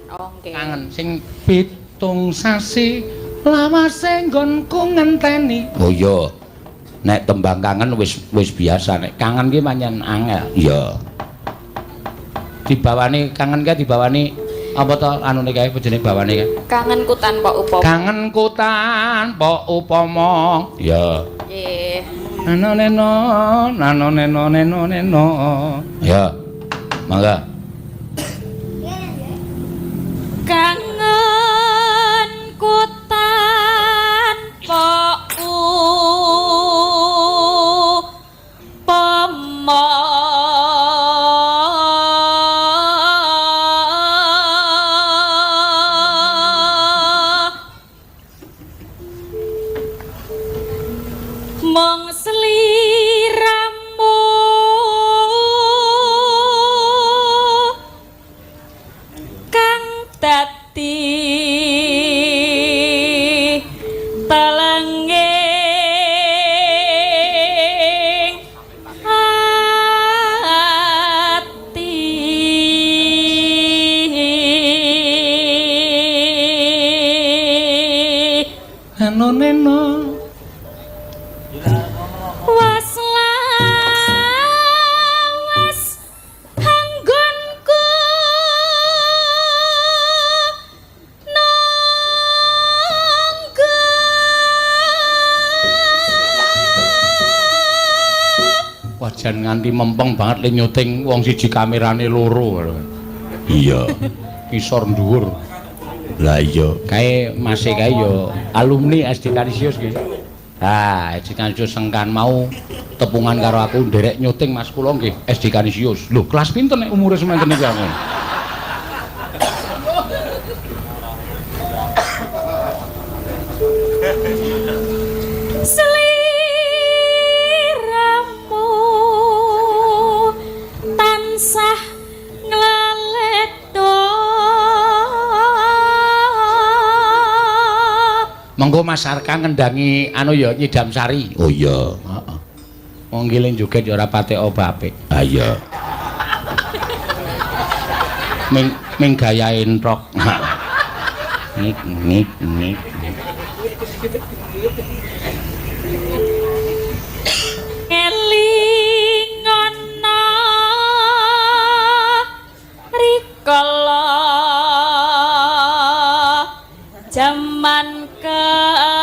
Oh, nggih. Kangen sing 7 sasi lawase nggonku ngenteni. Oh iya. Nek tembang kangen wis wis biasa, nek kangen ki pancen angel. Iya. Dibawani kangen ki dibawani apa to anune kae jenenge bawane kae? Kangenku tanpa upama. Kangenku tanpa upama. Iya. Nggih. Nano neno nano neno neno neno. Ya. Mangga. Kangenku tanpa upama. Mung sliramu kang dadi telenging ati. Nano neno. Was lawas anggonku nunggu. Wajan nganti mempeng banget le nyuting wong siji kamerane loro. Iya. Kisor dhuwur. Lah iya. Kae mase kae ya alumni SD Kanisius ki. Ah, SD Kanisius sengkan mau tepungan karo aku nderek nyuting Mas kula nggih SD Kanisius. Lho, kelas pinten nek umure semanten iki aku? Sliramu tansah ngleletho. Monggo Mas Arka ngendangi anu ya Nyidam Sari. Oh iya. Heeh. Wong ki joget ya ora patek apa apik. Ha iya. Ming ming gayahe entrok. Nik nik nik. Elingono rikala jaman kepungkur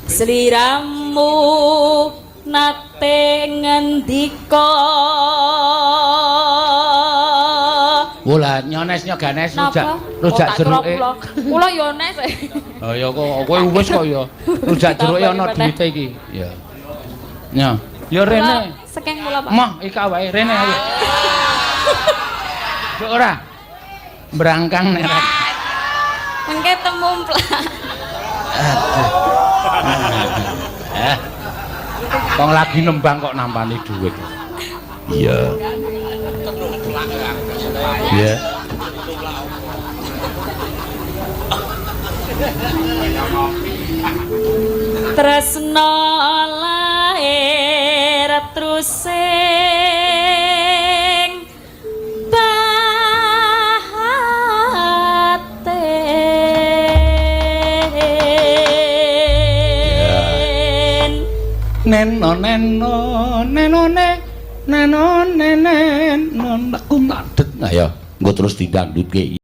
sliramu nate ngendika. Wah, nyones nyoganes rujak Napa? rujak Oh, tak kira jeruke. Kula. Kula yo nes. Oh ya kok kowe wis kok ya. Rujak jeruke ana duwite iki. Ya. Ya. Ya rene. Sekeng kula, Pak. Moh iki wae rene ayo. Duk ora. Brangkang nek ora. Mengke temumplak. Aduh. Eh. Wong lagi nembang kok nampani dhuwit. Iya. Iya. Tresno lair trusing batin. Neno neno neno ne neno nenen non aku madet. Ayo, engko terus didangdutke.